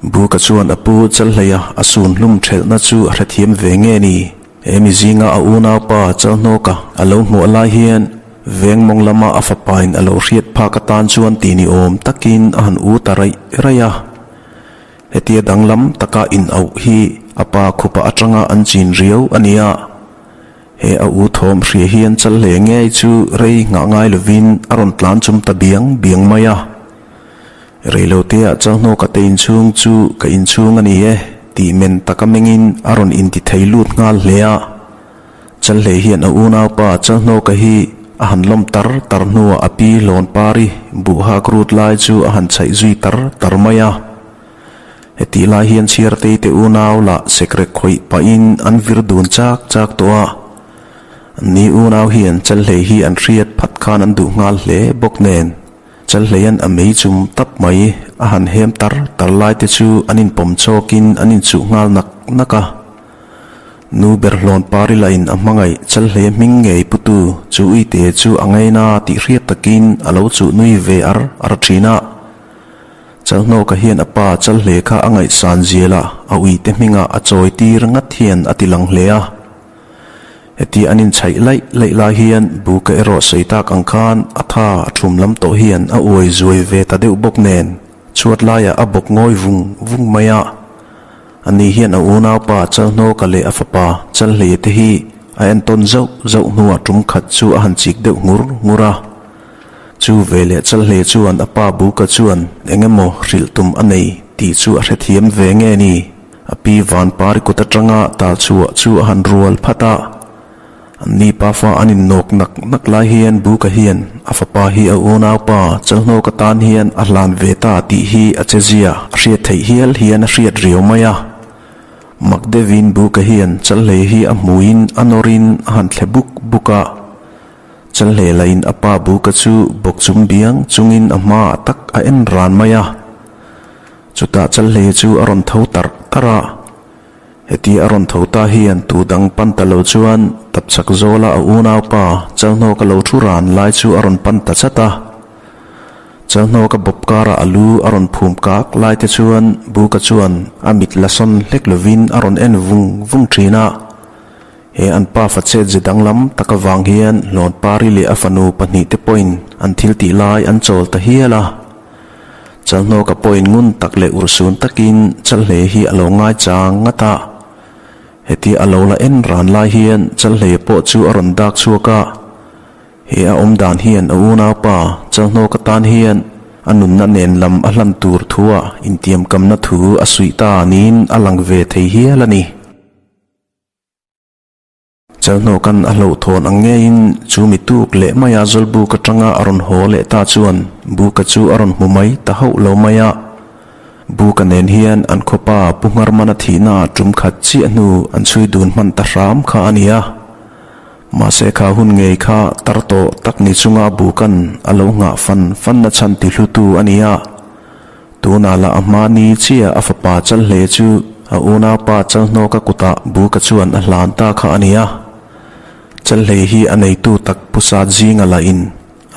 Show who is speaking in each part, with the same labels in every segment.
Speaker 1: Buka chuan a pu Chalhleia a sun hlum thelhna chu a hrethiam ve nge ni? He mi zinga a unaupa Chalhnawka a lo hmuah lai hian veng mawng lama a fapain a lo hriat phak atan chuan ti ni awm takin a han u ta raih raih a. Hetia danglam taka in auh hi a pa khupa atanga an chin riau a nia. He a u thawm hria hian Chalhle ngei chu rei nghah ngai lovin a rawn tlan chum ta biang biang mai a. Reiloteah Chalhnawka te inchhung chu ka inchhung a ni e tih men taka mengin a rawn inti thei lut nghal hle a. Chalhle hian a unaupa Chalhnawka hi a han lawm tar tar hnuah a pi Hlawnpari buhhak rut lai chu a han chhaih zui tar tar mai a. Hetih lai hian Chhiartei te unau lah sekrek khawih pahin an vir dun chak chak tawh a. Ni unau hian Chalhlei hi an hriat phat khan an duh nghal hle bawk nen Chalhleian a mei chum tap mai a han hem tar tar lai te chu an inpawm chawkin an inchuh nghal nak nak a. Nu ber hlawn pari lahin a hmangaih Chalhleia hming ngei putu chu uite chu a ngaina tih hriat takin a lo chuh nui ve ar ar thin a. Chalhnawka hian a pa Chalhle kha a ngaihsan zial a, a uite hmingah a chawi tir ngat hian a ti lang hle a. Heti an inchhaih laih laih lai hian Buka erawh sawi tak ang khan a tha a thum lam tawh hian a uai zuai ve ta deuh bawk nen chhuat laiah a bawk ngawi vung vung mai a. Ani hian a unaupa Chalhnawka leh a fapa Chalhleia te hi a entawn zauh zauh hnuah tum khat chu a han chik deuh ngur ngur a. Chu veleh Chalhleia chuan a pa Buka chuan eng emaw hrilh tum a nei tih chu a hrethiam ve nge ni? A pi Vanpari kut atanga tal chhuah chu a han rual phat a, an ni pafa an innawk nak nak lai hian Buka hian a fapa hi a unaupa Chalhnawk atan hian a hlan ve ta tih hi a che zia a hriat theih hial hian a hriat riau mai a. Mak deuhin Buka hian Chalhlei hi a hmuin a nawrin a han thle buk buk a. Chalhlei lahin a pa Buka chu bawk chung biang chungin a hmaah tak a en ran mai a. Chutah Chalhlei chu a rawn tho tarh tarh a, hetia a rawn tho ta hian tu dang pan ta lo chuan tapchhak zawla a unaupa Chalhnawka lo thu ran lai chu a rawn pan ta chat a. Chalhnawka bawp karah a lu a rawn phum kak lai te chuan Buka chuan a mit la sawn hlek lovin a rawn en vung vung thin a. He an pa fa chet ze danglam tak avang hian Hlawnpari leh a fanu pahnihte pawhin an thil tih lai an chawl ta hial a. Chalhnawka pawhin ngun tak leh urhsun takin Chalhlei hi a lo ngai chang ngat a. Heti a lo la en ran lai hian Chalhleia pawh chu a rawn dak chhuak a. He a awm dan hian a unaupa Chalhnawka tan hian a nunna nen lam a hlan tur thua intiamkamna thu a suih ta niin a lang ve thei hial a ni. Chalhnawkan a hlauhthawn ang ngeiin chu mi tuk leh maia Zawlbuk atanga a rawn haw leh ta chuan Buka chu a rawn hmu mai ta hauh lo mai a. Buka nen hian an khawpa Pu Ngharmana thihna tum khat chiah hnu an chhui dun hman ta hram kha a ni a. Mahse kha hun ngei kha tar tawh tak ni chunga Bukan a lo nghah fan fanna chhan ti hlutu a ni a. Tunah lah a hma ni chiah a fapa Chalhle chu a unaupa Chalhnawka kutah Buka chuan a hlan ta kha a ni a. Chalhle hi a neitu tak Pu Sat zinga lah in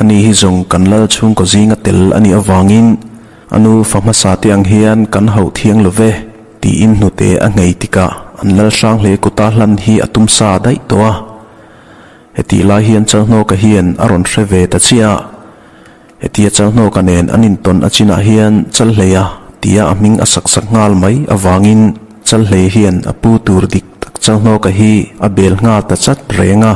Speaker 1: a ni hi zawng kan lal chhungkaw zinga tel a nih avangin a nu fa hmasa te ang hian kan hauh thiang lo ve tiin hnute a nghei tikah an lal Hranghle kuta hlan hi a tum sa daih tawh a. Hetih lai hian Chalhnawka hian a rawn hre ve ta chiah a. Hetia Chalhnawka nen an intawn a chinah hian Chalhleia tia a hming a sak sak nghal mai avangin Chalhlei hian a pu tur dik tak Chalhnawka hi a bel nghal ta chat reng a.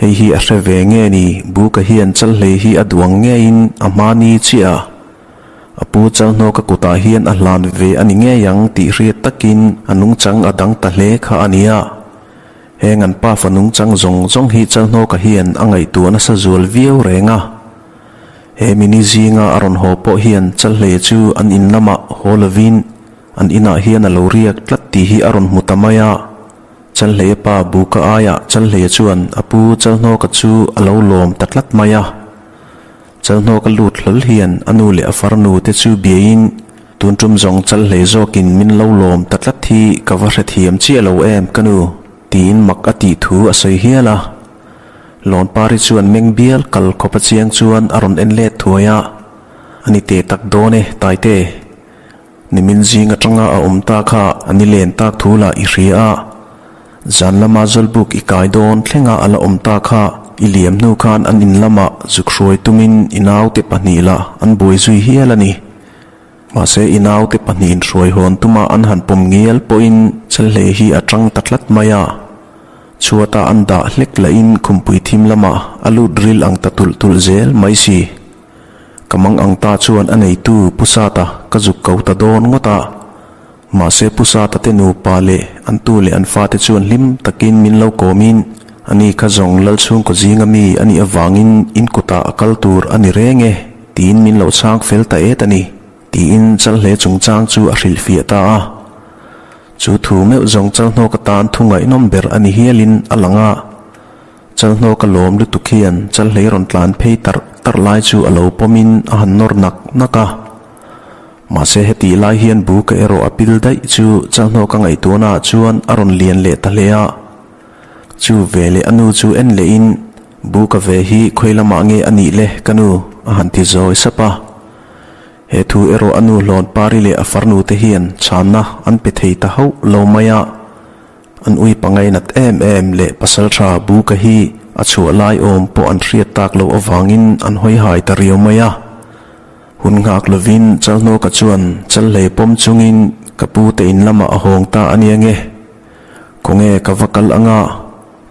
Speaker 1: Hei hi a hre ve nge ni Buka hian Chalhlei hi a duang ngeiin a hmani chiah a. A pu Chalhnawka kutah hian a hlan ve a ni ngei ang tih hriat takin a nungchang a dang ta hle kha a nia. Heng an pa fa nungchang zawng zawng hi Chalhnawka hian a ngaihtuah nasa zual viau reng a. He mini zinga a rawn haw pawh hian Chalhleia chu an in lamah haw lovin an inah hian a lo riak tlat tih hi a rawn hmu ta mai a. Chalhleia pa Buka aiah Chalhleia chuan a pu Chalhnawka chu a lo lawm ta tlat mai a. Chalhnawka lut hlawl hian a nu leh a farnu te chu biain Tun tum zawng Chalhlei zawkin min lo lawm ta tlat hi ka va hrethiam chiah lo em ka nu? tiin mak a tih thu a sawi hial a. Lawnpari chuan meng bial kal khawp a chiang chuan a rawn en let thuai a, A ni teh tak dawn e Taite. Nimin zing atanga a awm ta kha a ni len tak thu lah i hria a. Zan lama Zawlbuk i kai dawn thlenga a la awm ta kha i liam hnu khan an in lamah zuk hruai tumin i naute pahnih lah an buai zui hial a ni. Mahse i naute pahnihin hruai hawn tuma an han pawm ngial pawhin Chalhlei hi a tang ta tlat mai a. Chhuata an dah hlek lahin khumpui thim lamah a lut ril ang ta tulh tulh zel mai si. Ka mang ang ta chuan a neitu Pu Sata ka zuk ko ta dawn ngawt a. Mahse Pu Sata te nupa leh an tu leh an fate chuan hlim takin min lo kawmin ani kha zawng Lalchhungkaw zinga mi a nih avangin in kutah a kal tur a ni reng e tiin min lo chhang fel ta et a ni tiin Chalhle chungchang chu a hrilhfiah ta a. Chu thu meuh zawng Chalhnawk atan thu ngaihnawm ber a ni hialin a lang a. Chalhnawk a lawm lutuk hian Chalhlei rawn tlan phei tarh tarh lai chu a lo pawmin a han nawr nak nak a. Mahse hetih lai hian buka erawh a pil daih chu Chalhnawk a ngaihtuahna ah chuan a rawn lian leh ta hle a. Chu ve leh a nu chu en lehin, Buka ve hi khawi lamah nge a nih le ka nu? a han ti zawi sap a. He thu erawh a nu hlawn pari leh a farnu te hian chhanna an pe thei ta hauh lo mai a. An ui pangai nat em em leh pasal tha Buka hi a chhuah lai awm pawh an hriat tak loh avangin an hawi hai ta riau mai a. Hun nghak lovin Chalhnawka chuan Chalhlei pawm chungin ka pu te in lamah a hawng ta a nia nge. Khawnge ka va kal anga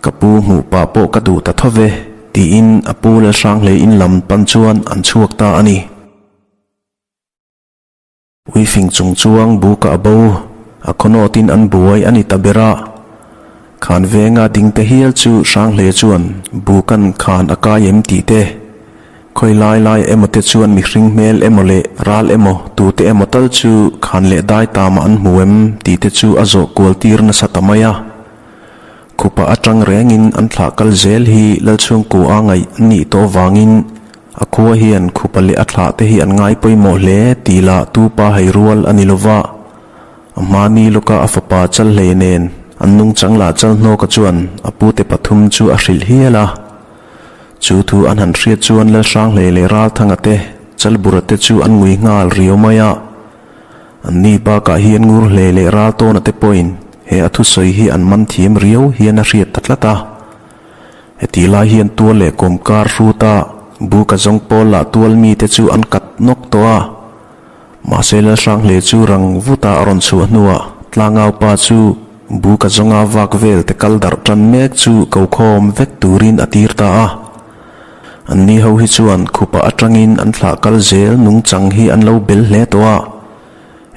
Speaker 1: ka pu hmuh pah pawh ka duh ta tho ve tiin a pu Lalhranghlei in lam pan chuan an chhuak ta a ni. Uifing chung chuang buka a bo, a khawnawtin an buai a ni ta ber a. Khan venga ding te hial chu Hranghle chuan bukan khan a kai em tih te, khawi lai lai emaw te chuan mihring hmel emaw leh ral emaw tute emaw tal chu khan leh dai tamah an hmu em tih te chu a zawh kual tir nasa ta mai a. Khupa atang rengin an thlah kal zel hi Lalchhungku a ngaih an nih tawh vangin A khua hian khupa leh a thlah te hi an ngai pawimawh hle tih lah tu pa hei rual a ni lova. A hmani lawka a fapa Chalhlei nen an nungchang lah Chalhnawka chuan a pute pathum chu a hrilh hial a. Chu thu an han hriat chuan Lalhranghlei leh Ralthanga te, Chalbura te chu an ngui nghal riau mai a. Anni bakah hian Ngurhlei leh Raltawna te pawhin he a thusawi hi an man thiam riau hian a hriat ta tlat a. Hetih lai hian tual leh kawmkar hruta buka zawng pawl lah tual mite chu an kat nawk tawh a. Mahse Lalhranghle chu rang vuta a rawn chhuah hnuah tlangaupa chu buka zawnga vak vel te kal darh tan mek chu ko khawm vek turin a tir ta a. Anni ho hi chuan khupa atangin an thlah kal zel nungchang hi an lo bel hle tawh a.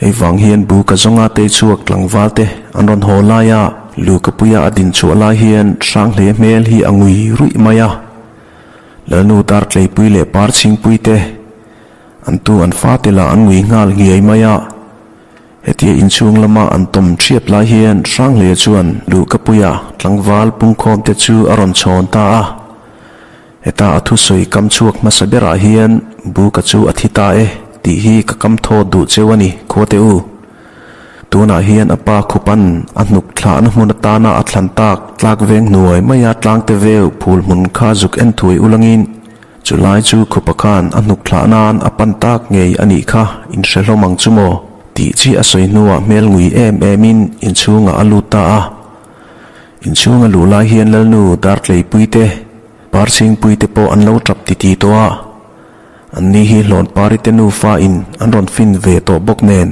Speaker 1: Hei vang hian bu ka zawnga tei chhuak tlangval te an rawn haw lai a, Lukapuia a din chhuah lai hian Hranghle hmel hi a ngui ruih mai a. Lalnu Dartleipui leh Parchhingpui te an tu an fate lah an ngui nghal nghiai mai a. Hetia inchhung lama an tawm thiap lai hian Hranghle chuan Lukapuia tlangval pungkhawm te chu a rawn chhawn ta a. Heta a thusawi kam chhuak hmasa berah hian Buka chu a thi ta e tih hi ka kam thaw duh cheu a ni, khuate u. Tunah hian a pa khupan a hnuk thlahna hmun atana a thlan tak tlak veng hnuai maia tlangte veu phul hmun kha zuk en thuai ulangin chulai chu khupa khan a hnuk thlah nan a pan tak ngei a nih kha in hre hlawm ang chu maw tih chi a sawi hnuah hmel ngui em emin inchhungah a lut ta a. Inchhunga luh lai hian Lalnu Dartleipui te, Parchhingpui te pawh an lo tap titi tawh a. Anni hi Hlawnpari te nufa in an rawn fin ve tawh bawk nen,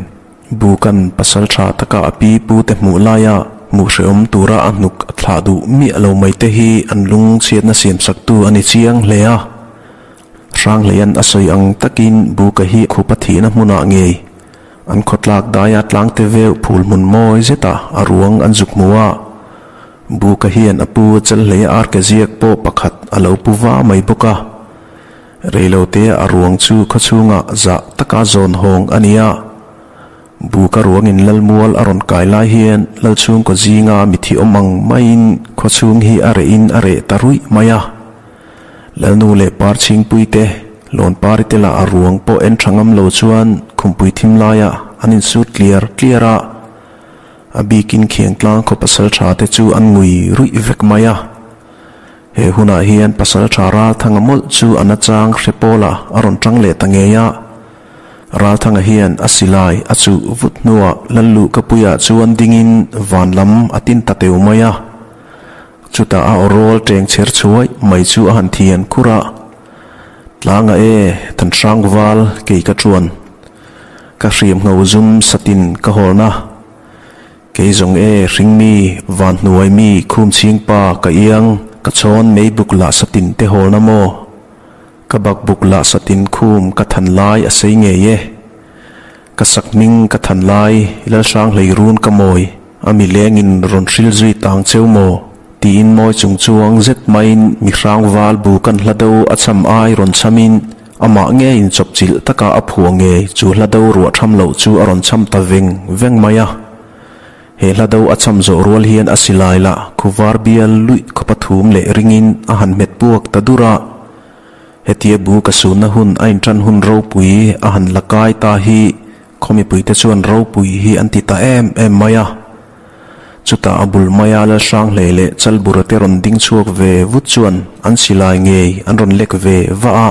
Speaker 1: Bukan pasal tha taka a pi pu te hmuh laia hmuh hrehawm tura a hnuk a thlah duh miah lo mai te hi an lung chhiatna siamsaktu a ni chiang hle a. Hranghleian a sawi ang takin Buka hi khupa thihna hmunah ngei An khawtlak daia tlangte veuh phul hmun mawi zetah a ruang an zuk hmu a. Buka hian a pu Chalhlei arke ziak pawh pakhat a lo pu va mai bawk a. Reilotea a ruang chu khawchhungah zah taka zawn hawng a ni a. Buka ruangin Lalmual a rawn kai lai hian Lalchhungkaw zinga mithi awm ang maiin khawchhung hi a rehin a reh ta ruih mai a. Lalnu leh Parchhingpuite, Lawnparite lah a ruang pawh en tha ngam lo chuan khumpui thim laiah an insut tliar tliar a. A bikin khiangtlang khaw pasal tha te chu an ngui ruih vek mai a. He hunah hian pasal tha Ralthanga mawlh chu a nachang hre pawlah a rawn tang leh ta ngei a. Ralthanga hian a silai a chuh vut hnuah Lalluhkapuiah chuan dingin van lam a tin ta teu mai a. Chutah a awrawl teng chher chhuai mai chu a han thian khur a, Tlanga e, Thanhrang val kei ka chuan. Ka hriam ngho zum satin ka hawlna. Kei zawng e, hringmi, van hnuai mi, khum chhing pa ka iang, ka chhawn mei buk lah satin te hawlna maw? Ka bak buk lah satin khum ka than lai a sei ngei e. Ka sak hming ka than lai, Lalhrang hlei run ka mawi, a mi lengin rawn hril zui tang cheu maw? Tiin mawi chung chuang zet maiin mi hrang val bu kan hla do a cham ai rawn chhamin amah ngeiin chawpchilh taka a phuah ngei chu hla do ruah tham loh chu a rawn chham ta veng veng mai a. He hla do a cham zawh rual hian a silai lah khuvar bial luih khaw pathum leh ringin a han hmet puak ta dur a. Hetia bu ka sunna hun a inṭan hun ropui a han la kai ta hi khaw mipuite chuan ropui hi an ti ta em em mai a. Chutah a bul maia Lalhranghlei leh Chalbura te rawn ding chhuak ve vut chuan an silai ngei an rawn lek ve va a.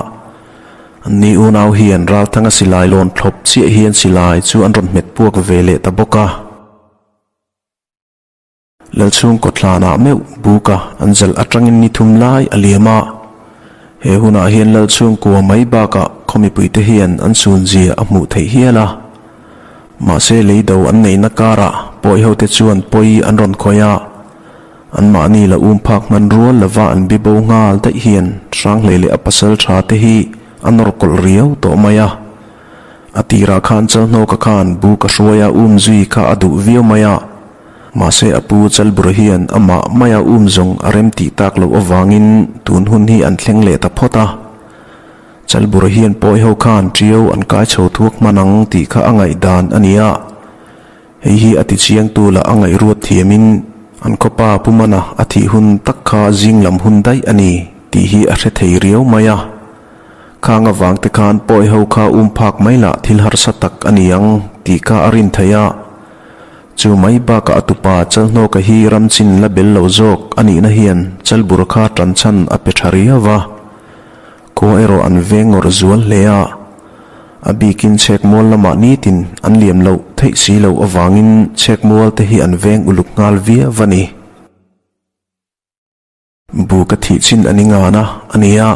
Speaker 1: Anni unau hian Ralthanga silai lawn thlawp chiah hian silai chu an rawn hmet puak ve leh ta bawk a. Lalchhung kawthlanah meuh buka an zalh atangin ni thum lai a liam a. He hunah hian Lalchhung kua mai bakah khaw mipuite hian an sunzia a hmuh theih hial a. Mahse leido an neihna karah pawi hote chuan pawi an rawn khawih a. Anmahni la um phak hman rual lova an bibo nghal daih hian Hranghlei leh a pasal tha te hi a nawr kawlh riau tawh mai a. A tirah khan Chalhnawka khan bu ka hruai a um zui kha a duh viau mai a. Mahse a pu Chalbura hian amah maia um zawng a rem tih tak loh avangin tun hun hi an thleng leh ta phawt a. Chalbura hian pawi ho khan ṭiau an kai chho thuak hman ang tih kha a ngaihdan a ni a. Hei hi a ti chiangtu lah a ngaihruat thiamin an khawpa Pu Mana a thih hun tak kha zing lam hun daih a ni tih hi a hre thei riau mai a. Khang avang te khan pawi ho kha um phak mai lah thil harsa tak a ni ang tih kha a rin theih a. Chu mai bakah a tupa Chalhnawka hi ramchin la bel lo zawk a nihna hian Chalbur kha tanchhan a pe tha riau va. Khua erawh an veng ngawrh zual hle a. A bikin chhekmual lamah nitin an liam loh theih si loh avangin chhekmual te hi an veng uluk nghal viau a ni. Bu ka thih chin a ni ngan a, a ni a.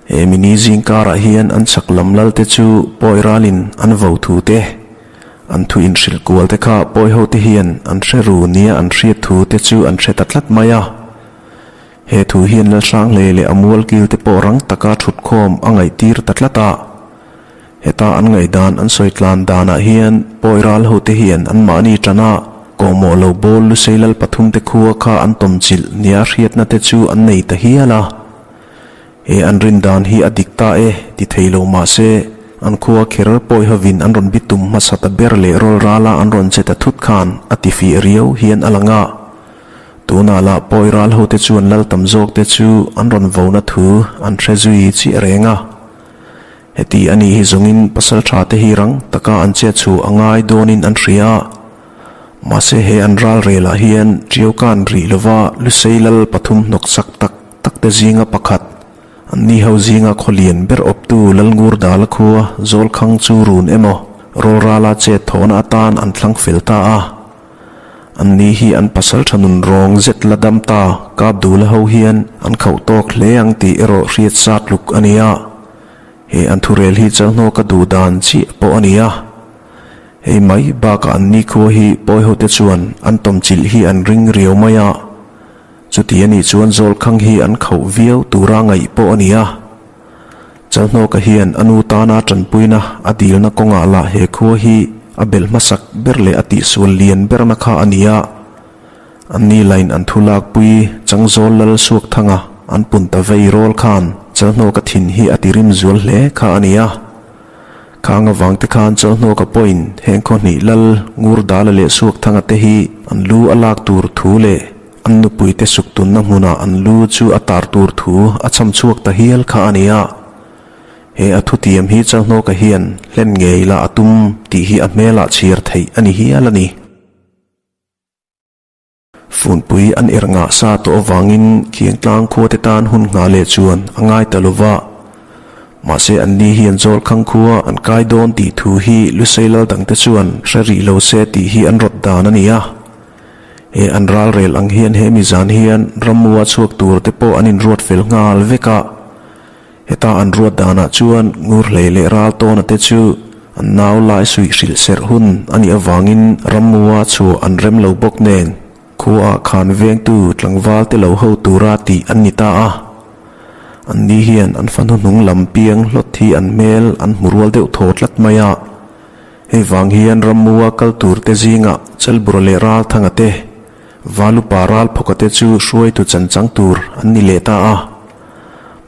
Speaker 1: He mini zing karah hian an chak lam lal te chu pawi ralin an vo thu te, an thu inhrilh kual te kha pawi ho te hian an hre ru nia an hriat thu te chu an hre ta tlat mai a. He thu hian Lalhranghlei leh a mualkil te pawh rang taka thutkhawm a ngaihtir ta tlat a. Heta an ngaihdan an sawi tlan danah hian pawi ral hote hian anmahni tana kawhmawh lo bawl lusei lal pathumte khua kha an tawm chilh nia hriatna te chu an nei ta hial a. He an rin dan hi a dik ta e ti thei lo mah se an khua kher pawi hovin an rawn bitum hmasa ta ber leh rawl rala an rawn che ta thut khan a ti fih riau hian a lang a. Tunah lah pawi ral hote chuan lal tam zawkte chu an rawn vona thu an hre zui chiah reng a. Heti a nih hi zawngin pasal tha te hi rang taka an chet chu a ngai dawnin an hria a. Mahse he an ral relah hian Ṭiaukan rih lova Lusei lal pathum hnawk chak tak tak te zinga pakhat, an ni ho zinga khawlian ber awptu Lalngur Dala khua Zawlkhang chu run emaw rawlrala chet thawhna atan an thlang fel ta a. An ni hi an pasal tha nun rawng zet la dam ta kap dula ho hian an khauh tawk hle ang tih erawh hriat sa tluk a ni a. He an thurel hi chalhnawk ka duh dan chiah pawh a ni a. Hei mai bakah an nikhua hi pawi hote chuan an tawmchilh hi an ring riau mai a. Chuti a nih chuan Zawlkhang hi an khauh viau tura ngaih pawh a ni a. Chalhnawka hian a nu tana tanpuina a dilna kawngah lah he khua hi a belh hmasak ber leh a tihsual lian berna kha a ni a. Anni lain an thu lakpui Changzawl Lal Suakthanga an pun ta vei rawl khan Chalhnawka thin hi a tirim zual hle kha a ni a. Khang avang te khan Chalhnawka pawhin heng khaw hnih Lal Ngurdala leh Suakthanga te hi an lu a lak tur thu leh An nupuite suktunna hmunah an lu chu a tar tur thu a cham chhuak ta hial kha a ni a. He a thutiam hi Chalhnawka hian hlen ngei la a tum tih hi a hmelah chhiar theih a ni hial a ni. Funpui an er ngah sa tawh avangin Khiangtlang khuate tan hun nghah leh chuan a ngai ta lo va. Mahse anni hian Zawlkhang khua an kai dawn tih thu hi Lusei lal dangte chuan hre rih lo se tih hi an rawt dan a ni a. He an ralrel ang hian he mi zan hian ramua chhuak tur te pawh an inruat fel nghal vek a. Heta an ruat danah chuan Ngurhlei leh Raltawna te chu an nau lai suih hrilh serh hun a nih avangin ramua chhuah an rem lo bawk nen khuaah khan vengtu tlangval te lo ho tura tih an ni ta a. Anni hian an fa hnuhnung lam piang hlawt hi an hmel an hmu rual deuh thaw tlat mai a. Hei vang hian Rammua kal tur te zingah Chalbura leh Ralthanga te, Valupa Ralphawka te chu hruaitu chanchang tur an ni leh ta a.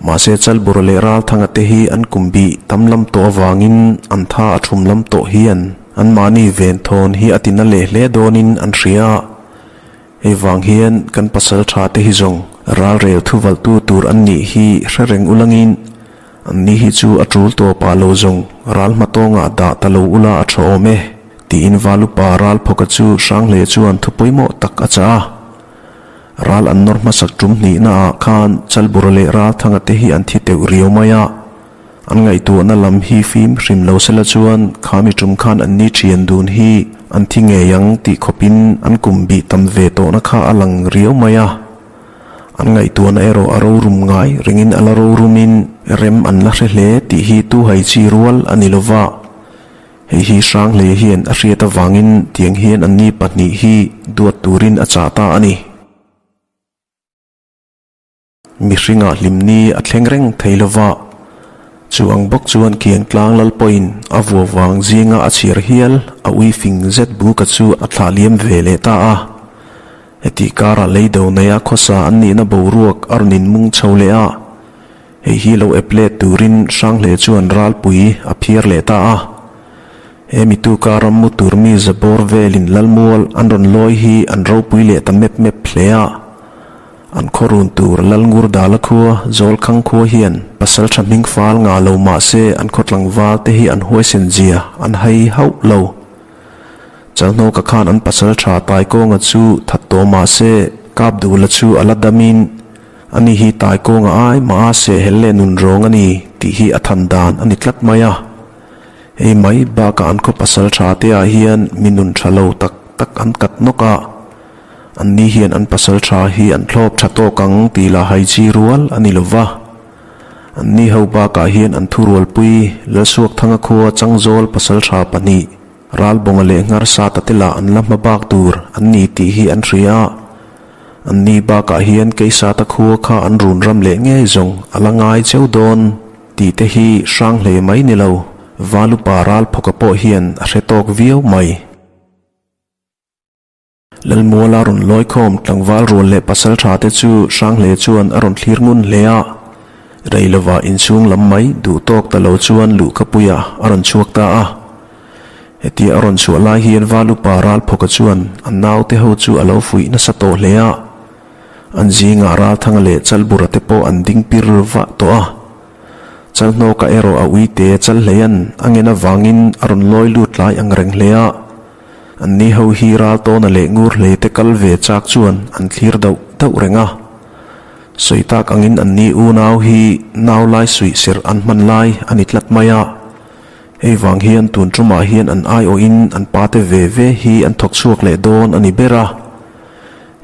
Speaker 1: Mahse Chalbura leh Ralthanga te hi an kum bih tam lam tawh avangin an tha a thum lam tawh hian anmahni venthawn hi a tina leh hle dawnin an hria a. Hei vang hian kan pasal tha te hi zawng ralrel thuvalhtu tur an nih hi hre reng ulangin Anni hi chu a tul tawp ah lo zawng ral hmatawngah dah ta lo ula a tha awm e, tiin Valupa Ralphawka chu Hranghleia chuan thu pawimawh tak a chah a. Ral an nawr hmasak tum hnihna ah khan Chalbura leh Ralthanga te hi an thi teuh riau mai a. An ngaihtuahna lam hi fim hrim lo sela chuan khami tum khan anni thian dun hi an thi ngei ang tih khawpin an kum bih tam ve tawhna kha a lang riau mai a. An ngaihtuahna erawh a rorum ngai ringin a la rorumin rem an la hre hle tih hi tu hai chi rual a ni lova. Hei hi Hranghleia hian a hriat avangin tiang hian anni pahnih hi duat turin a chah ta a ni. Mihringah hlimni a thleng reng thei lova, chu ang bawk chuan Kiangtlang lal pawhin a vua vang zinga a chhiar hial a ui fing zet buka chu a thlah liam ve leh ta a. Heti karah lei do neia khawsa an nihna boruak a rawn inmung chho leh a, hei hi lo ep let turin Hranghleia chuan ralpui a phiar leh ta a. He mituka ram mu tur mi zabawr velin Lalmual an rawn lawi hi an ropui leh ta mep mep hle a. An khaw run tur Lalngur Dala khua, Zawlkhang khua hian pasal tha hming fal ngah lo mah se an khaw tlangval te hi an huaisen zia an hai hauh lo. Chalhnawka khan an pasal tha Taikawnga chu that tawh mah se, Kapdula chu a la damin, Ani hi Taikawnga ai mah a sehhel leh nun rawng a ni tih hi a than dan a ni tlat mai a. Hei mai bakah an khaw pasal tha te ah hian mi nun tha lo tak tak an kat nawk a, anni hian an pasal tha hi an thlawp tha tawk ang tih lah hai chi rual a ni lo va. Anni ho bakah hian an thurualpui Lalsuakthanga khua Changzawl pasal tha pahnih, Ralbawnga leh Ngharsata te lah an la hma bak tur an ni tih hi an hria a, an ni bakah hian Keisata khua kha an run ram leh ngei zawng a la ngai cheu dawn tih te hi hrang hle mai ni lo, Valupa Ralphawka pawh hian a hre tawk viau mai. Lalmuala rawn lawikhawm tlangval rual leh pasal tha te chu Hranghleia chuan a rawn thlir ngun hle a. Rei lova inchhung lam mai duh tawk ta lo chuan luhkapuia a rawn chhuak ta a. Hetia a rawn chhuah lai hian Val upa Ralphawka chuan a naute ho chu a lo fuih nasa tawh hle a. An zingah Ralthanga leh Chalbura te pawh an ding pir vah tawh a. Chalhnawka erawh a uite Chalhleian a ngen avangin a rawn lawi lut lai ang reng hle a. Anni ho hi Raltawna leh Ngurhlei te kal ve chak chuan an thlir dauh dauh reng a. Sawi tak angin anni unau hi nau lai suih serh an hman lai a ni tlat mai a. Hei vang hian tun tumah hian an aiawhin an pate ve ve hi an thawk chhuak leh dawn a ni ber a.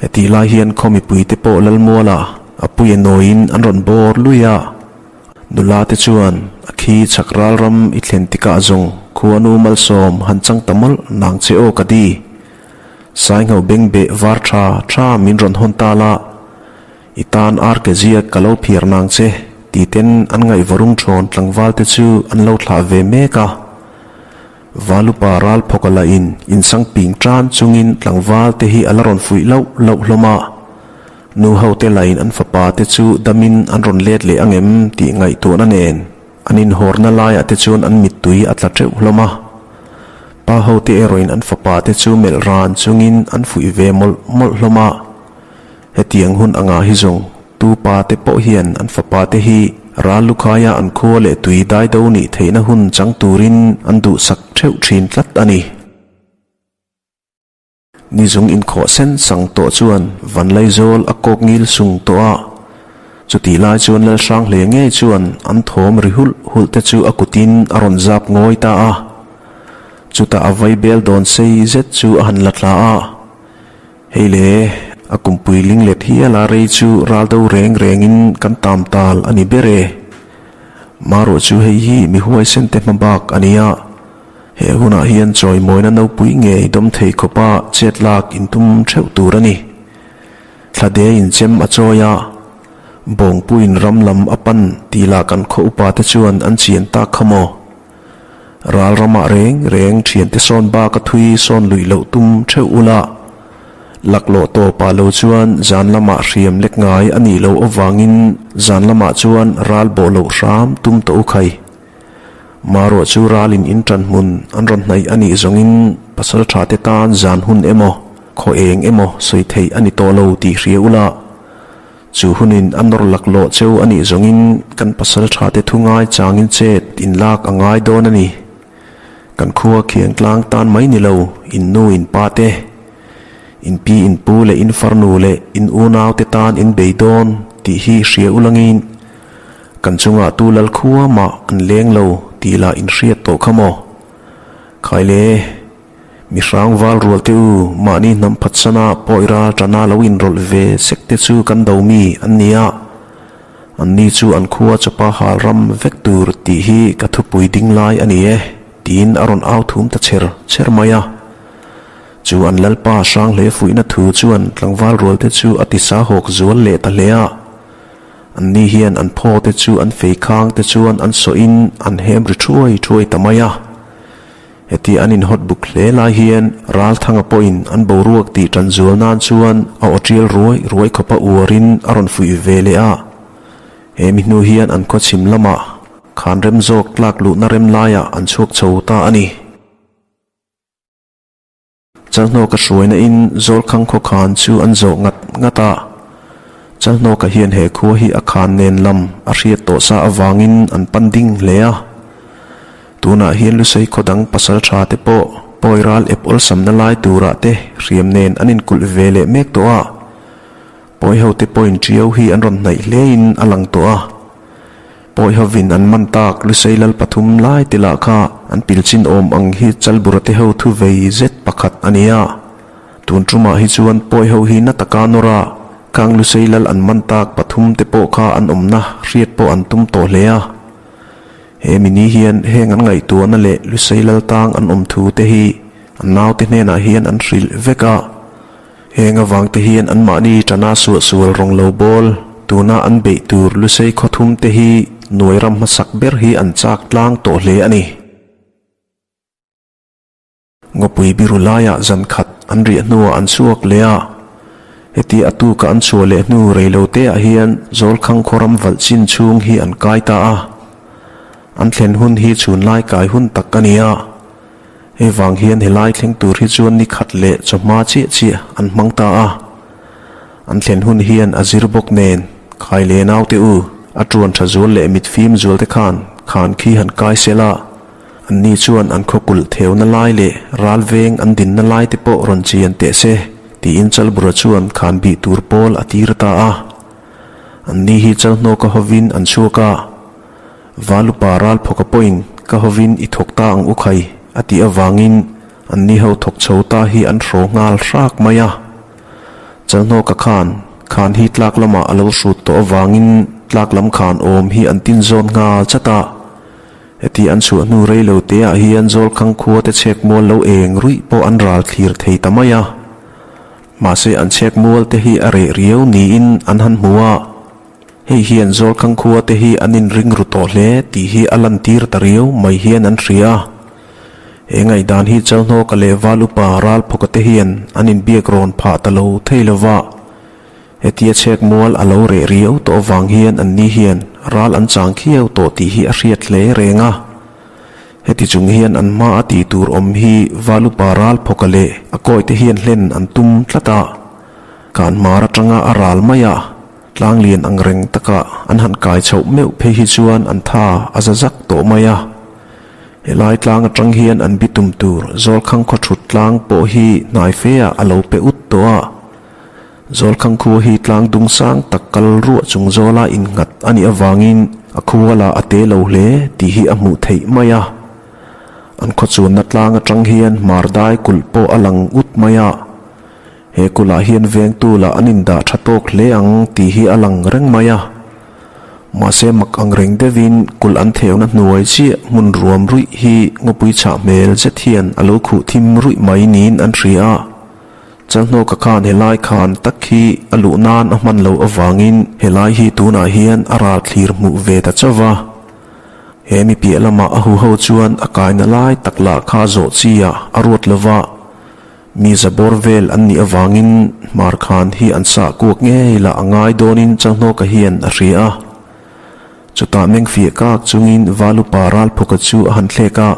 Speaker 1: Hetih lai hian khaw mipuite pawh Lalmuala a puia nawiin an rawn bawr lui a. Nula te chuan a khi chhak ral ram i thlen tikah zawng khuanu malsawm han chang ta mawlh nang che aw ka di. Saingho beng beh var tha tha min rawn hawn ta la, i tan ar ke ziak ka lo phiar nang che ti ten an ngaihvarung thawn tlangval te chu an lo thlah ve mek a. Valupa ral phawk a la in insang ping tan chungin tlangval te hi a la rawn fuih loh loh hlawm a. Nu ho te lain an fapa te chu damin an rawn let leh angem tih ngaihtuahna nen an inhawrna laiah te chuan an mittui a tla teuh hlawm a. Pa ho te erawhin an fapa te chu melh ran chungin an fuih ve mawlh mawlh hlawm a. Hetiang hun angah hi zawng tu pa te pawh hian an fapa te hi ral lukhaia an khua leh tui daido nih theihna hun chang turin an duhsak theuh thin tlat a ni. Ni zung inkhawh sen sang tawh chuan Vanlaizawl a kawk ngil sung tawh a. Chutih lai chuan Lalhranghle ngei chuan an thawm ri hulh hulh te chu a kutin a rawn zap ngawi ta a. Chutah a vaibel dawn sei zet chu a han la tla a. Hei le, a kumpui linglet hial a rei chu ral do reng rengin kan tam tal a ni ber e. Marawh chu hei hi mi huaisen te hma bak a nia. He hunah hian chawimawina nopui ngei dawm thei khawpa chet lak intum theuh tur a ni. Thlade in chem a chawi a, Bawngpuiin ram lam a pan tih lah kan khaw upa te chuan an chian tak kha maw? Ral ramah reng reng thiante sawn bak a thui sawn luih loh tum theuh ula, laklawh tawpah lo chuan zan lamah hriam lek ngai a nih loh avangin zan lamah chuan ral bawh loh hram tum tawh u khai. Marawh chu ralin in ṭan hmun an rawn hnaih a nih zawngin pasal ṭha te tan zan hun emaw, khaw eng emaw sawi theih a ni tawh lo tih hria ula, chu hunin a nawr laklawh cheu a nih zawngin kan pasal ṭha te thu ngai changin chet in lak a ngai dawn a ni. Kan khua khiang tlang tan mai ni lo, in nu in pa te, in pi in pu leh in farnu leh in unau te tan in bei dawn tih hi hria ulangin, Kan chungah tu lal khua mah an leng lo tih lah in hriat tawh kha maw? Khai le, mi hrang val rual te u, mahni hnam phatsana pawi ral tana lo inrawlh ve sek te chu kan do mi an ni a, anni chu an khua chawpa hal ram vek tur tih hi ka thupui ding lai a ni e, tiin a rawn au thum ta cher cher mai a. Chu an lalpa hrang hle fuihna thu chuan tlangval rual te chu a tisa hawk zual leh ta hle a. Anni hian an phaw te chu an fei khang te chuan an sawhin an hem ri thuai thuai ta mai a. Heti an inhawt buk hle lai hian Ralthanga pawhin an boruak tih tan zual nan chuan a aw tial ruai ruai khawpa uarin a rawn fuih ve leh a. He mi hnu hian an khawchhim lamah khan rem zawk tlak luhna rem laiah an chhuak chho ta a ni. Chalhnawka hruaina in Zawlkhang khaw khan chu an zawh ngat ngat a. Chalhnawka hian he khua hi a khan nen lam a hriat tawh sa avangin an pan ding hle a. Tunah hian Lusei khaw dang pasal tha te pawh pawi ral ep awlsamna lai turah te hriam nen an inkulh ve leh mek tawh a. Pawi ho te pawhin ṭiau hi an rawn hnaih hlein a lang tawh a. Pawi hovin an man tak Lusei lal pathum lai te lah kha an pil chin awm ang hi Chalbura te ho thu vei zet pakhat a ni a. Tun ṭumah hi chuan pawi ho hi na taka nawr a, khang Lusei lal an man tak pathum te pawh kha an awmna hriat pawh an tum tawh hle a. He mini hian heng an ngaihtuahna leh Lusei lal tang an awm thu te hi an naute hnenah hian an hrilh vek a. Heng avang te hian anmahni tana suahsual rawng lo bawl, tuna an beih tur Lusei khawthum te hi nuai ram hmasak ber hi an chak tlang tawh hle a ni. Ngawpui biru laiah zan khat an riah hnuah an chhuak leh a, heti a tuka an chhuah leh hnu reilo teah hian Zawlkhang khawram valh chin chhung hi an kai ta a. An thlen hun hi chhunlai kai hun tak a ni a. Hei vang hian helai thleng tur hi chuan ni khat leh chawhma chiah chiah an hmang ta a. An thlen hun hian a zir bawk nen, khai leh naute u, a tuan tha zual leh mit fim zual te khan khan khi han kai sel a. Anni chuan an khaw kulh theuna lai leh ral veng an dinna lai te pawh rawn chian teh se, tiin Chalbura chuan khan bih tur pawl a tir ta a. Anni hi Chalhnawka hovin an chhuak a. Valupa Ralphawka pawhin ka hovin i thawk ta ang u khai a tih avangin anni ho thawk chho ta hi an hraw nghal hrak mai a. Chalhnawka khan khan hi tlak lamah a lo hrut tawh avangin tlak lam khan awm hi an tin zawn nghal chat a. Heti an chhuah hnu rei lo teah hian Zawlkhang khua te chhek mual lo eng ruih pawh an ral thlir thei ta mai a. Mahse an chhek mual te hi a reh riau niin an han hmu a. Hei hian Zawlkhang khua te hi an inring ru tawh hle tih hi a lantir ta riau mai hian an hria a. He ngaihdan hi Chalhnawka leh Val upa Ralphawka te hian an inbiak rawn phah ta lo thei lo va. Hetia chhek mual a lo reh riau tawh avang hian anni hian ral an chang khiau tawh tih hi a hriat hle reng a. Heti chung hian an hma a tih tur awm hi Val upa Ralphawka leh a kawi te hian hlen an tum tlat a. Kan hmar atanga a ral mai a. Tlanglian ang reng taka an han kai chhoh meuh phei hi chuan an tha a za zak tawh mai a. Helai tlang atang hian an bitum tur Zawlkhang khaw thut tlang pawh hi hnai fe ah a lo pe ut tawh a. Zawlkhang khua hi tlang dung sang tak kal ruah chung zawla innghat a nih avangin a khua lah a te lo hle tih hi a hmuh theih mai a. An khaw chuanna tlang atang hian hmar dai kulh pawh a lang ut mai a. He kulhah hian vengtu lah an indah tha tawk hle ang tih hi a lang reng mai a. Mahse mak ang reng deuhin kulh an theuna hnuai chiah hmun ruam ruih hi ngawpui chhah hmel zet hian a lo khuh thim ruih mai niin an hria a. Chalhnawka khan helai khan tak hi a luh nan a hman loh avangin helai hi tunah hian a ral thlir hmuh ve ta chauh va. He mi piah lamah a huho chuan a kaina lai tak lah kha zawh chi ah a ruat lo va, mi za bawr vel an nih avangin hmar khan hi an sah kuak ngei lah a ngai dawnin Chalhnawka hian a hria a. Chutah meng fiah kak chungin Valupa Ralphuka chu a han thlek a,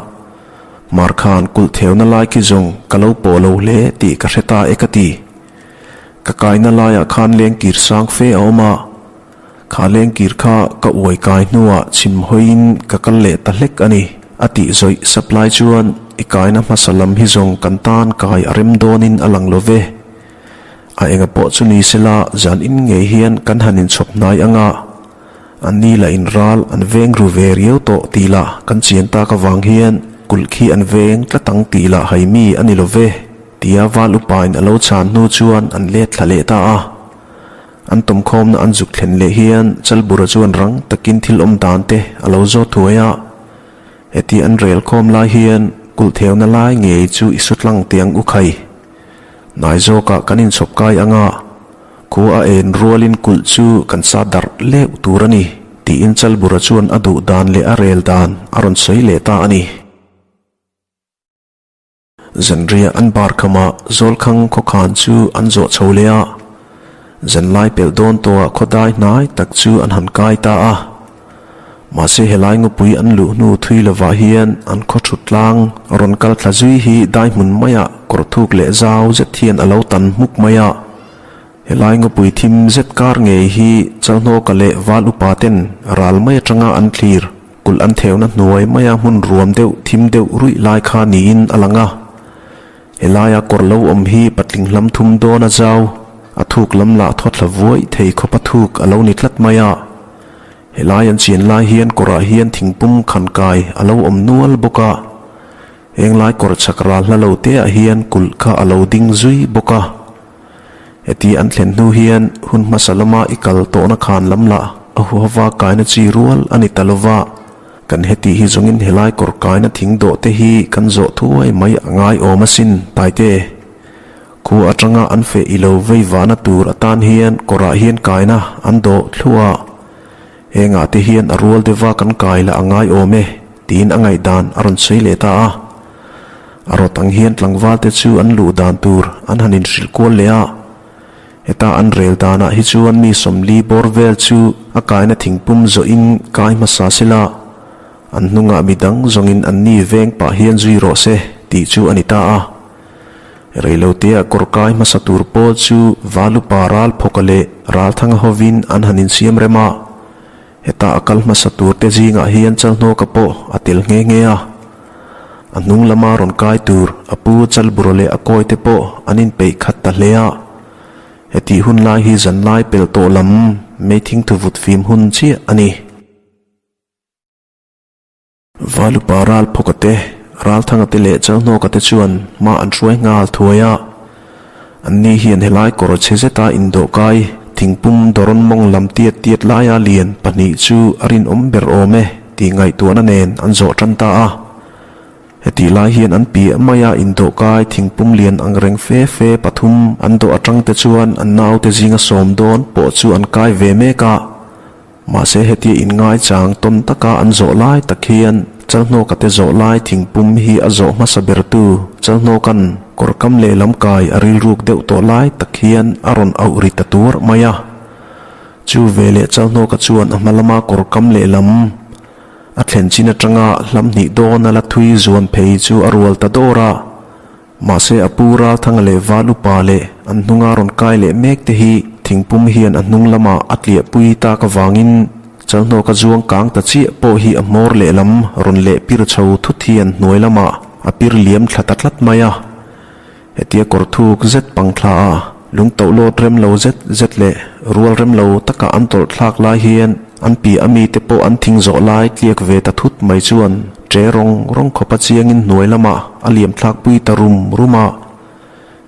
Speaker 1: Hmar khan kulh theuna lai khi zawng ka lo pawh lo hle tih ka hre ta e ka ti. Ka kaina laiah khan lengkir sang fe a awm a, kha lengkir kha ka uai kai hnuah chhim hawiin ka kal leh ta hlek a ni, a tih zawih sap lai chuan i kaina hmasa lam hi zawng kan tan kai a rem dawnin a lang lo ve. A enga pawh chu ni sela zan in ngei hian kan han inchhawp hnai ang a, An ni lah in ral an veng ru ve riau tawh tih lah kan chian tak avang hian kulh khi an veng tlat ang tih lah hai mi a ni lo ve, tia val upain a lo chhan hnu chuan an let thla leh ta a. An tawmkhawmna an zuk thlen leh hian Chalbura chuan rang takin thil awm dan te a lo zawt thuai a. Heti an rel khawm lai hian kulh theuna lai ngei chu i su tlang teh ang u khai. Hnai zawkah kan inchhawp kai ang a, khua a en rualin kulh chu kan sa darh leuh tur a ni, tiin Chalbura chuan a duh dan leh a rel dan a rawn sawi leh ta a ni. Zanriah an bar khamah Zawlkhang khawkhan chu an zawh chho leh a, zanlai pelh dawn tawhah khawdai hnai tak chu an han kai ta a. Mahse helai ngawpui an luh hnu thui lovah hian an khaw thut tlang rawn kal thla zui hi dai hmun maiah kawr thuk leh zau zet hian a lo tan hmuk mai a. Helai ngawpui thim zet kar ngei hi Chalhnawka leh Val upa ten ral mai atanga an thlir kulh an theuna hnuai maia hmun ruam deuh thim deuh ruih lai kha niin a lang a. Helaia kawr lo awm hi patling hlam thum dawn a zau, a thuk lam lah thawthla vuai thei khawpa thuk a lo ni tlat mai a. Helai an chian lai hian kawrah hian thingpum khan kai a lo awm nual bawk a, henglai kawr chhak ral hla lo te ah hian kulh kha a lo ding zui bawk a. Heti an thlen hnu hian hun hmasa lama i kal tawhna khan lam lah a huhava kaina chi rual a ni ta lova, kan heti hi zawngin helai kawr kaina thing dawh te hi kan zawh thuai mai a ngai awm asin, Taite. Khu atanga an feh i lo vei vahna tur atan hian kawrah hian kaina an dawh thluah a, hengah te hian a rual deuha kan kai lah a ngai awm e tiin a ngaihdan a rawn sawi leh ta a. A rawt ang hian tlangval te chu an luh dan tur an han inhrilh kual leh a, heta an rel danah hi chuan mi 40 bawr vel chu a kaina thingpum zawhin kai hmasa sela, an hnungah midang zawngin anni veng pah hian zui rawh se tih chu a ni ta a. Reilotea kawr kai hmasa tur pawl chu Valupa Ralphawka leh Ralthanga hovin an han insiam rem a. Heta a kal hmasa tur te zingah hian Chalhnawka pawh a tel nghe nghe a. A hnung lama rawn kai tur a pu Chalbura leh a kawi te pawh an inpeih khat ta hle a. Hetih hun lai hi zanlai pelh tawh lam meithing thuvut fim hun chiah a ni. Valupa Ralphawka te, Ralthanga te leh Chalhnawka te chuan hma an hruai nghal thuai a. Anni hian helai kawr chhe zeta indawhkai thingpum dawrawn mawng lam tiat tiat laia lian pahnih chu a rinawm ber awm e tih ngaihtuahna nen an zawh tan ta a. Hetih lai hian an piah maia indawhkai thingpum lian ang reng fe fe pathum an dawh atang te chuan an naute zinga sawm dawn pawh chu an kai ve mek a. Mahse hetia inngai chang tawn taka an zawh lai tak hian Chalhnawka te zawh lai thingpum hi a zawh hmasa bertu Chalhnawka'n kawrkam lehlam kai a rilruk deuh tawh lai tak hian a rawn auh ri ta tuar mai a. Chu veleh Chalhnawka chuan a hma lama kawrkam lehlam a thlen chin atanga hlam hnih dawn a la thui zuan phei chu a rual ta dawr a. Mahse a pu Ralthanga leh Val upa leh an hnunga rawn kai leh mek te hi thingpum hian a hnung lamah a tliahpui tak avangin Chalhnawka zuang kang ta chiah pawh hi a hmawr lehlam rawn leh pir chho thut hian hnuai lamah a pir liam thla ta tlat mai a. Hetia kawr thuk zet pang thla a. Lungtohlawt rem lo zet zet leh rual rem lo taka an tawlh thlak lai hian an piah ami te pawh an thing zawh lai tliak ve ta thut mai chuan ṭe rawng rawng khawpa chiangin hnuai lamah a liam thlak pui ta rum rum a.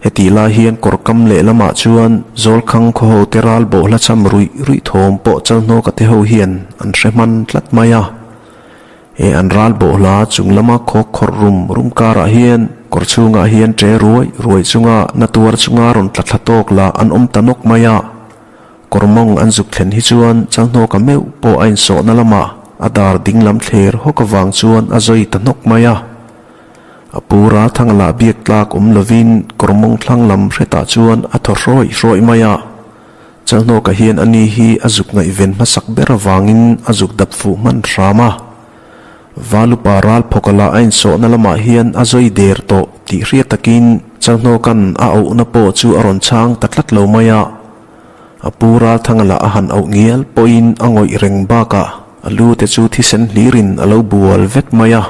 Speaker 1: Hetih lai hian kawr kam leh lamah chuan Zawlkhang khaw ho te ral bawhhla cham ruih ruih thawm pawh Chalhnawka te ho hian an hre hman tlat mai a. He an ral bawhhla chung lama khawk khawrh rum rum karah hian kawr chhungah hian ṭe ruai ruai chunga na tuar chunga rawn tla thla tawk lah an awm ta nawk mai a. Kawr mawng an zuk thlen hi chuan Chalhnawka meuh pawh a insawhna lamah a dar ding lam thler hawk avang chuan a zawi ta hnawk mai a. A pu Ralthanga lah biak tlak awm lovin kawr mawng thlang lam hretah chuan a thaw hrawih hrawih mai a. Chalhnawka hian ani hi a zuk ngaihven hmasak ber avangin a zuk dap fuh hman hram a. Valupa Ralphawka lah a insawhna lamah hian a zawi der tawh tih hriat takin Chalhnawka'n a auhna pawh chu a rawn chhang ta tlat lo mai a. A pu Ralthanga lah a han auh ngial pawhin a ngawih reng bakah a lu te chu thisen hlirin a lo bual vek mai a.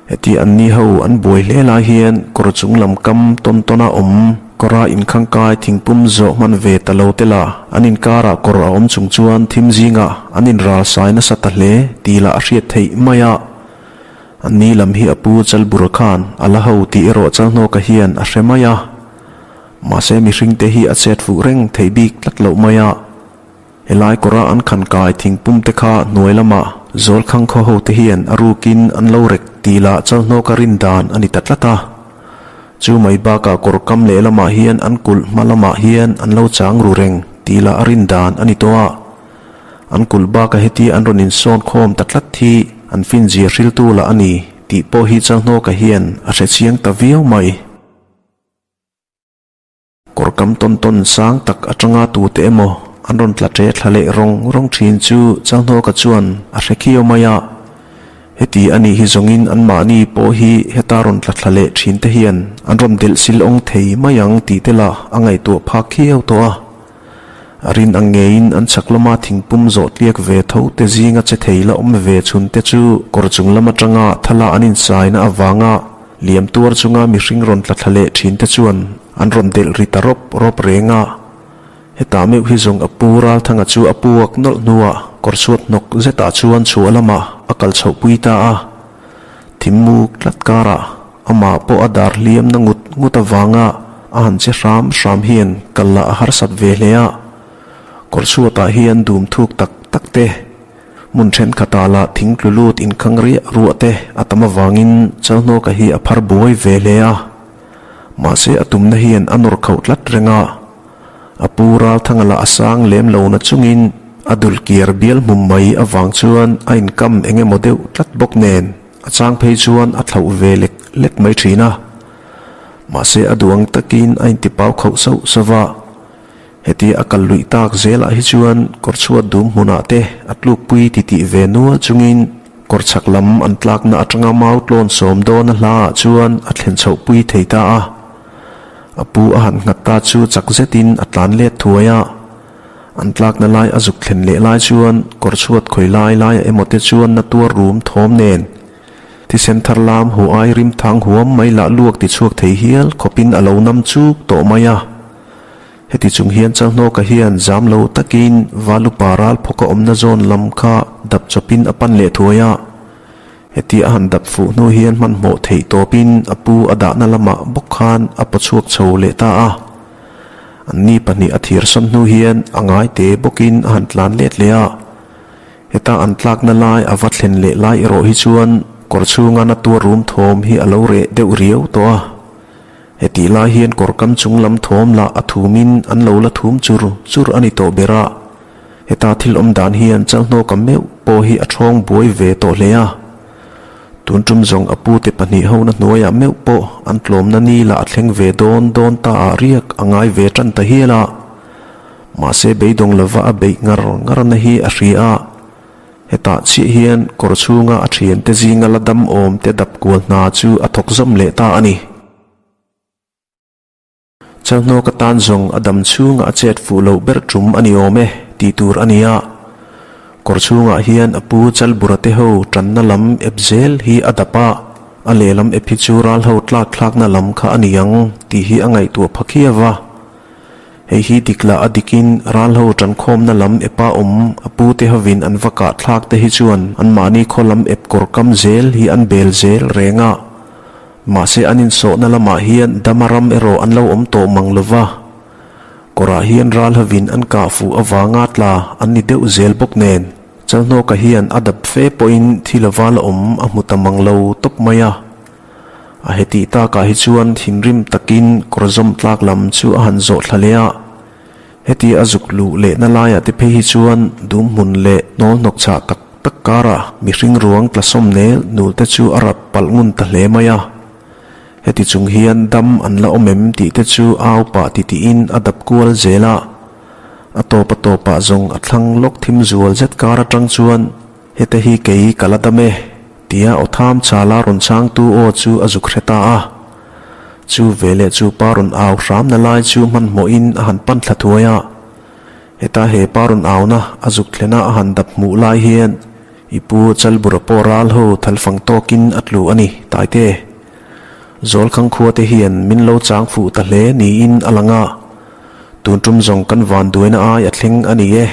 Speaker 1: Heti an ni ho an buai hle lai hian kawr chung lam kam tawn tawn a awm kawra inkhangkai thingpum zawh hman ve ta lo te lah an inkarah kawr a awm chung chuan thim zingah an inral sai nasa ta hle tih lah a hriat theih mai a. An ni lam hi a pu Chalbura khan a la ho tih erawh Chalhnawka hian a hre mai a. Mahse mihringte hi a chet fuh reng thei bik tlat loh mai a. Helai kawra an khan kai thingpum te kha hnuai lamah Zawlkhang khaw ho te hian a rukin an lo rek tih lah Chalhnawka rin dan a ni ta tlat a. Chu mai bakah kawr kam leh lamah hian an kulh hma lamah hian an lo chang ru reng tih lah a rin dan a ni tawh a. An kulh baka heti an rawn insawn khawm ta tlat hi an finzia hriltu lah a ni tih pawh hi Chalhnawka hian a hre chiang ta viau mai. Kawr kam tawn tawn sang tak atanga tute emaw an rawn tla ṭe thla leh rawng rawng ṭhin chu Chalhnawka chuan a hre khiau mai a. Heti a nih hi zawngin anmahni pawh hi heta rawn tla thla leh ṭhin te hian an rawn delh sil awng thei mai ang tih te lah a ngaihtuah phak khiau tawh a. A rin ang ngeiin an chhak lama thingpum zawh tliak ve tho te zinga che thei la awm ve chhun te chu kawr chung lam atanga thala an insaina avanga Liam tuar chunga mihring rawn tla thla leh thin te chuan an rawn delh ri ta rawp rawp reng a. Hetah meuh hi zawng a pu Ralthanga chu a puak nawlh hnuah kawr chhuat hnawk zetah chuan chhuah lamah a kal chhoh pui ta a. Thim muk tlat karah amah pawh a dar hliam na ngut ngut avanga a han che hram hram hian kal lah a harsat ve hle a. Kawr chhuatah hian dum thuk tak tak te Hmun thenkhatah lah thing tlu lut inkhang riah ruah te a tam avangin Chalhnawka hi a phar buai ve hle a. Mahse a tumna hian a nawr khauh tlat reng a. A pu Ralthanga lah a sang lem lo na chungin a dul kiar bial hmum mai avang chuan a inkam eng emaw deuh tlat bawk nen a chang phei chuan a thlauh ve lek lek mai thin a. Mahse a duang takin a intipau khauh sauh sauh va. Heti a kal luih tak zelah hi chuan kawr chhuat dum hmunah te a tlukpui titih ve nual chungin kawr chhak lam an tlakna atanga mau tlawn sawm dawn a hlaah chuan a thlen chhohpui thei ta a. A pu a han nghat ta chu chak zetin a tlan let thuai a. An tlakna lai a zuk thlen leh lai chuan kawr chhuat khawi lai laia emaw te chuan na tuar rum thawm nen thisen thar lam hu ai rim thang huam mai lah luak ti chhuak thei hial khawpin a lo nam chuk tawh mai a. Heti chung hian Chalhnawka hian zam lo takin Valupa ral phawka awmna zawn lam kha dap chawpin a pan leh thuai a. Heti a han dap fuh hnu hian hmanhmawh theih tawpin a pu a dahna lamah bawk khan a paw chhuak chho leh ta a. Anni pahnih a thir sawn hnu hian a ngai te bawkin a han tlan let leh a. Heta an tlakna lai a va thlen leh lai erawh hi chuan kawr chhunga na tuar rum thawm hi a lo reh deuh riau tawh a. Hetih lai hian kawr kam chung lam thawm lah a thumin an lo la thum chur chur a ni tawh ber a. Heta thil awm dan hian Chalhnawka meuh pawh hi a thawng buai ve tawh hle a. Tun tum zawng a pute pahnih hona hnuaiah meuh pawh an tlawmna ni lah a thleng ve dawn dawn ta ah riak a ngai ve tan ta hial a. Mahse beidawng lova a beih ngar ngarna hi a hria a. Hetah chiah hian kawr chhunga a thiante zinga la dam awm te dap kual hna chu a thawk zawm leh ta a ni. Chalhnawka tan zawng a dam chhunga a chet fuh loh ber tum a ni awm e tih tur a ni a. Kawr chhungah hian a pu Chalbura te ho tanna lam ep zel hi a dap a, a lehlam ep hi chu ral ho tlak thlakna lam kha a ni ang tih hi a ngaihtuah pha khiau a. Hei hi dik lah a dikin ralho ṭankhawmna lam epa awm a pute hovin an va kah thlak te hi chuan anmahni khaw lam ep kawr kam zel hi an bel zel reng a. Mahse an insawhna lamah hian dama ram erawh an lo awm tawh mang lo va. Kawrah hian ral hovin an kah fuh avanga tla an ni deuh zel bawk nen Chalhnawka hian a dap fe pawhin thi lova la awm a hmu ta mang lo tawp mai a. A hetih takah hi chuan thinrim takin kawr zawm tlak lam chu a han zawh thla leh a. Heti a zuk luh lehna laiah te phei hi chuan dum hmun leh hnawl hnawk chhah tak tak karah mihring ruang tla sawm nel nul te chu a rap palh ngun ta hle mai a. Heti chung hian dam an la awm em tih te chu au pah titiin a dap kual zel a. A tawp a tawpah zawng a thlang lawk thim zual zet kar atang chuan Heta hi kei ka la dam e, tia aw tham chala rawn changtu aw chu a zuk hre ta a. Chu veleh chu pa rawn au hramna lai chu hmanhmawhin a han pan thla thuai a. Heta he pa rawn auna a zuk thlena a han dap hmuh lai hian i pu Chalbura pawh ral ho thalfang tawkin a tlu a ni, Taite. Zawlkhang khuate hian min lo chang fuh ta hle niin a lang a. Tun tum zawng kan vanduaina ai a thleng a ni e.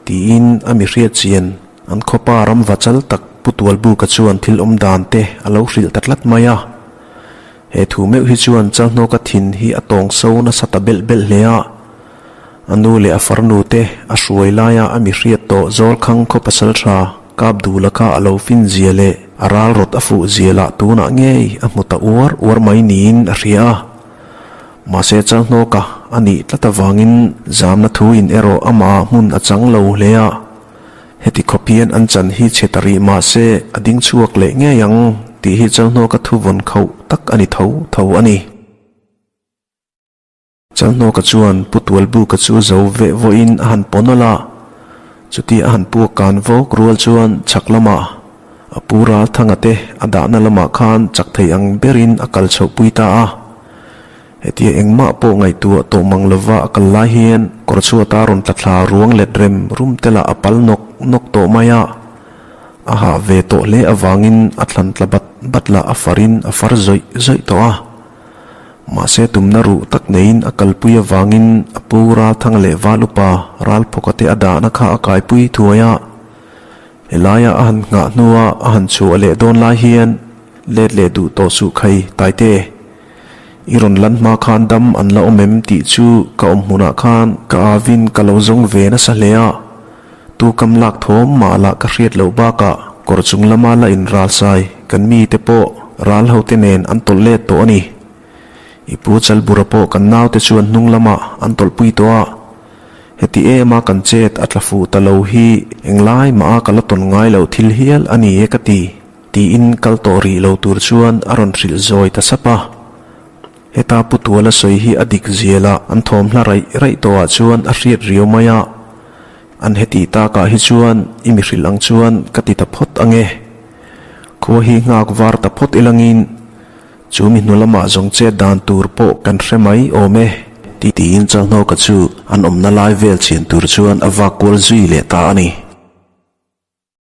Speaker 1: Tiin a mi hriat chian an khawpa ram va chal tak Pu Tualbuka chuan thil awm dan te a lo hrilh ta tlat mai a. He thu meuh hi chuan Chalhnawka thin hi a tawng so nasa ta belh belh hle a. A nu leh a farnu te a hruai laia a mi hriat tawh Zawlkhang khaw pasal tha kap duhla kha a lo fin zia leh a ral rawt a fuh zia lah tunah ngei a hmu ta uar uar mai niin a hria a. Mahse Chalhnawka a nih tlat avangin zamna thuin erawh amah hmun a chang lo hle a, heti khawp hian an chan hi chhe ta rih mahse a ding chhuak leh ngei ang tih hi Chalhnawka thu vawn khauh tak a ni tho tho a ni. Chalhnawka chuan Pu Tualbuka chu zo veh vawiin a han pawn awlh a, chutia a han puak kan vawk rual chuan chhak lamah A pu Ralthanga te a dahna lamah khan chak thei ang berin a kal chhohpui ta a. Hetia engmah pawh ngaihtuah tawh mang lova a kal lai hian kawr chhuata rawn tla thla ruang let rem rum te lah a pal nawk nawk tawh mai a. A hah ve tawh hle avangin a thlan tla bat bat lah a farin a far zawih zawih tawh a. Mahse tumna ruh tak neiin a kalpui avangin a pu Ralthanga leh Valupa Ralphawka te a dahna kha a kaipui thuai a. Helaia a han nghah hnua a han chhuah leh dawn lai hian let leh duh tawh suh khai Taite. I rawn lan hma khan dam an la awm em tih chu ka awm hmunah khan ka avin ka lo zawng ve nasa hle a. Tu kam lak thawm mah lah ka hriat loh bakah kawr chung lama la inralsai kan mite pawh ral hote nen an tawlh let tawh a ni. I pu Chalbura pawh kan naute chuan hnung lamah an tawlhpui tawh a. Heti ema kan chet a tla fuh ta lo hi englai mah a ka la tawn ngai loh thil hial a ni e ka ti, tiin kal tawh rih lo tur chuan a rawn hrilh zawi ta sap a. Heta Pu Tuala sawi hi a dik zial a, an thawm hla raih raih tawhah chuan a hriat riau mai a. An heti takah hi chuan i mi hrilh ang chuan ka ti ta phawt ang e. Khua hi nghak var ta phawt ilangin Chu mi hnu lamah zawng chet dan tur pawh kan hre mai awm e, tiin Chalhnawka chu an awmna lai vel chhian tur chuan a vak kual zui leh ta a ni.